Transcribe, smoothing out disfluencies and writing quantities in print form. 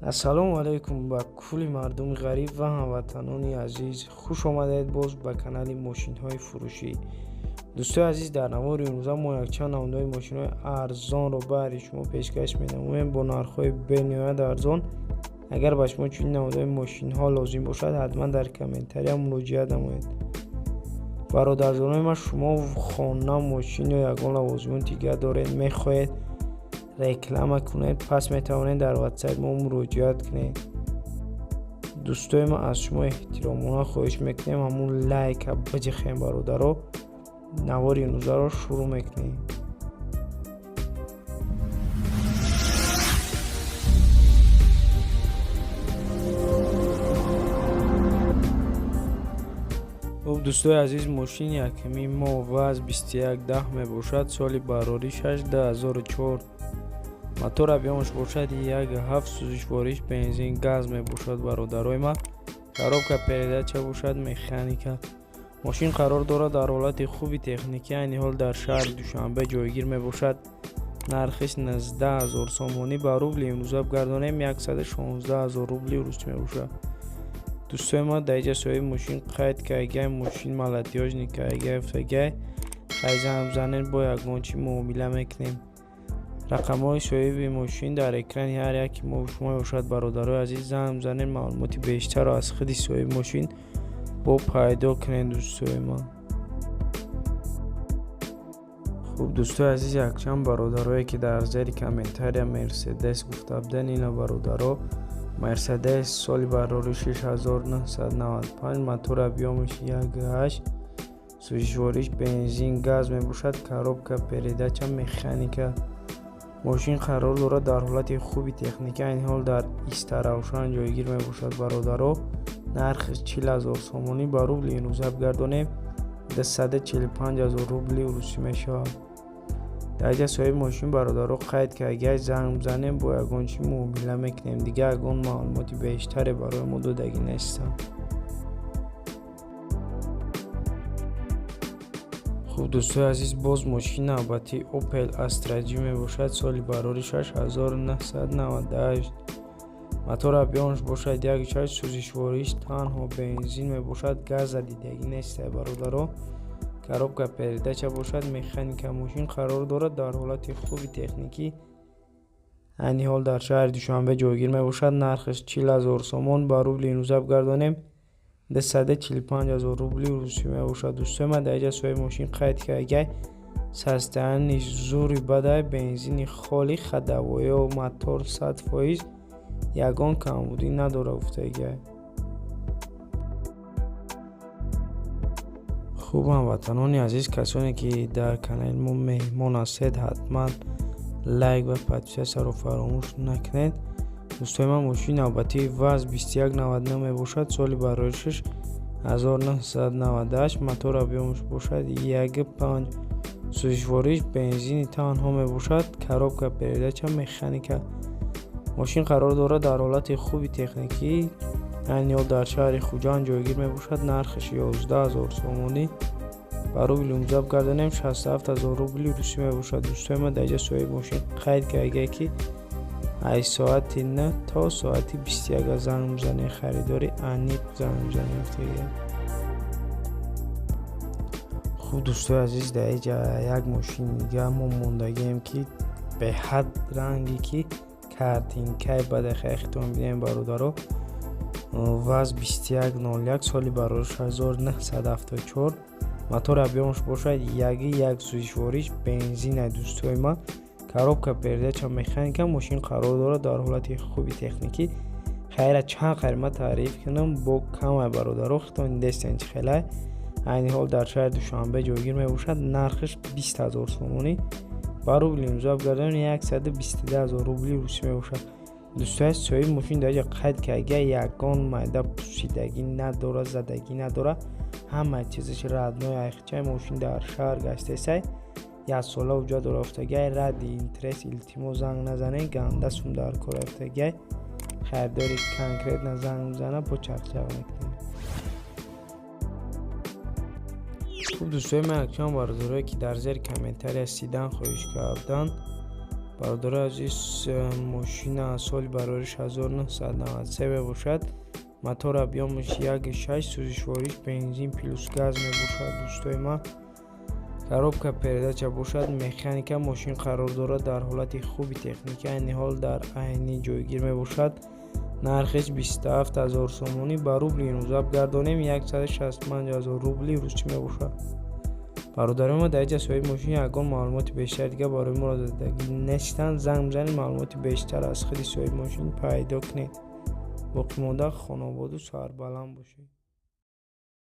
Ассалому алайкум ба кулли мардуми ғариб ва ҳамватанони азиз. Хуш омадед боз ба канали мошинҳои фурӯшӣ. Дӯстои азиз, дар навори имрӯза мо якчанд намунаи мошинҳои арзонро баҳри шумо пешкаш менамоем бо нархҳои бениҳоят арзон. Агар ба шумо чунин намунаи мошинҳо лозим бошад, ҳатман дар комментария муроҷиат намоед. Бародарҷонои ман, шумо хона, мошин ё ягон лавозимоти дигар доред, мехоҳед реклама кунед, пас метавонед дар ватсап мо муроҷиат кунед. Дӯстои ман, аз шумо эҳтиромона хоҳиш мекунем, ҳамун лайка биҷихем. Бародаро, навори имрӯзаро шурӯъ мекунем. Хуб, дӯстои азиз, мошини якумии мо ВАЗ 2110 мебошад, соли бароришаш 2004, мотор объёмаш бошад 1,7, сӯзишвориш бензин газ мебошад. Бародарои ман, коробка передача бошад механика. Мошин қарор дорад дар ҳолати хуби техникӣ, айни ҳол дар шаҳри Душанбе ҷойгир мебошад. Нархиш 19 0 сомонӣ, ба рубли имрӯза бигардонем 116 0 рубли русӣ мебошад. Дӯстои ман, дар инҷа соҳиби мошин қайд кардагай, мошин молодёжный кардагай, гуфтагай, хай занг бизанед, бо ягон чӣ муомила мекунем. Рақамҳои соҳиби мошин дар экрани ҳар яке мо шумо мебошад. Бародарои азиз, занг бизанед, маълумоти бештарро аз худи соҳиби мошин бо пайдо кунед, дӯстои ман. Хуб, дӯстои азиз, якчанд бародарое ки дар зери комментария Мерседес гуфта буданд, ина бародаро, Мерседес, соли барори 6995, мотор объёмаш 1,8, сӯзишвориш бензин газ мебошад, коробка передача механика. Мошин қарор дорад дар ҳолати хуби техникӣ, айни ҳол дар Истаравшан ҷойгир мебошад. Бародаро, нархиш 40 0 сомонӣ, ба рубли имрӯза бигардонем 245 0 рубли русӣ мешавад. Дар инҷа соҳиби мошин, бародаро, қайд кардагай, занг бизанем, бо ягон чӣ муомила мекунем. Дигар ягон маълумоти бештаре барои мо додагӣ нестанд. Хуб, дӯстои азиз, боз мошини навбатии Opel Astra G мебошад, соли барори 6998, мотор объёмаш бошад 1,6, сӯзишвориш танҳо бензин мебошад, газа дидагӣ нестай. Бародаро, коробка передача бошад механика. Мошин қарор дорад дар ҳолати хуби техникӣ, айни ҳол дар шаҳри Душанбе ҷойгир мебошад. Нархаш 40 0 сомон, ба рубли имрӯза бигардонем 245 0 рубли русӣ мебошад. Дӯстои ман, дар инҷа соҳиби мошин қайд кардагай, состояниш зури бадай, бензини холи, ходовоё мотор 100%, ягон камбудӣ надорад, гуфтагай. Хуб, ҳамватанони азиз, касоне ки дар канали мо меҳмон ҳастед, ҳатман лайк ва подписатсияро фаромӯш накунед. Дӯстои ман, мошини навбатии ВАЗ 2199 мебошад, соли бароришаш 1998, мотор объёмаш бошад 1,5, сӯзишвориш бензини танҳо мебошад, коробка передача механика. Мошин қарор дорад дар ҳолати хуби техникӣ, айни ҳол дар шаҳри Хуҷанд ҷойгир мебошад. Нархаш 11 0 сомонӣ, ба рубли имрӯза бигардонем 67 0 рубли русӣ мебошад. Дӯстои ман, дар инҷа соҳиби мошин қайд кардагай, ки аз соати 9 то соати 21 занг мезанед, харидори аниқ занг мезанед, гуфтагай. Хуб, дӯстои азиз, дар инҷа як мошини дигар мо мондагием, ки беҳад ранге ки картинкаи бадахай хитон бинем. Бародаро, ВАЗ 2101, соли барориш 1974, мотор объёмаш бошад 1,1, сӯзишвориш бензина. Дӯстои ман, коробка передача механика. Мошин қарор дорад дар ҳолати хуби техникӣ. Хайра, чанд қадр ман таъриф кунам бо камай, бародаро, хитон дестен чӣ хелай. Айни ҳол дар шаҳри Душанбе ҷойгир мебошад. Нархаш 20 0 сомонӣ, ба рубли имрӯза бигардонем 122 0 рубли русӣ мебошад. Дӯстои, соҳиби мошин дар инҷа қайд кардагай, ягон майда пусидагӣ надорад, задагӣ надорад, ҳама чизаш родной. Айхчаи мошин дар шаҳр гаштесай, яксола ҳуҷҷат дора, гуфтагай. Ради интерес, илтимос, занг назанед, ганда сум дар кора, гуфтагай. Харидори конкретно занг мезана, бо чақчақ мекунем. Хуб, дӯстои ман, якчанд бародарое ки дар зери комментария седан хоҳиш карданд. Бародари азиз, мошина соли барориш 1993 мебошад. Мотор объёмаш 1,6, сӯзишвориш бензин плюс газ мебошад, дӯстои ман. Коробка передача бошад, механика. Мошин қарор дорад дар ҳолати хуби техникӣ, айни ҳол дар Айнӣ ҷойгир мебошад. Нархеш 27 ҳазор сомонӣ, ба рубли имрӯза гардонем, 165 ҳазор рубли русӣ мебошад. Бародарои мо, дар инҷа соҳиби мошин ягон маълумоти бештари дига барои моро додагӣ нестанд. Занг бизанед, маълумоти бештар аз худи соҳиби мошин пайдо кунед. Боқимонда хонободу сарбаланд бошед.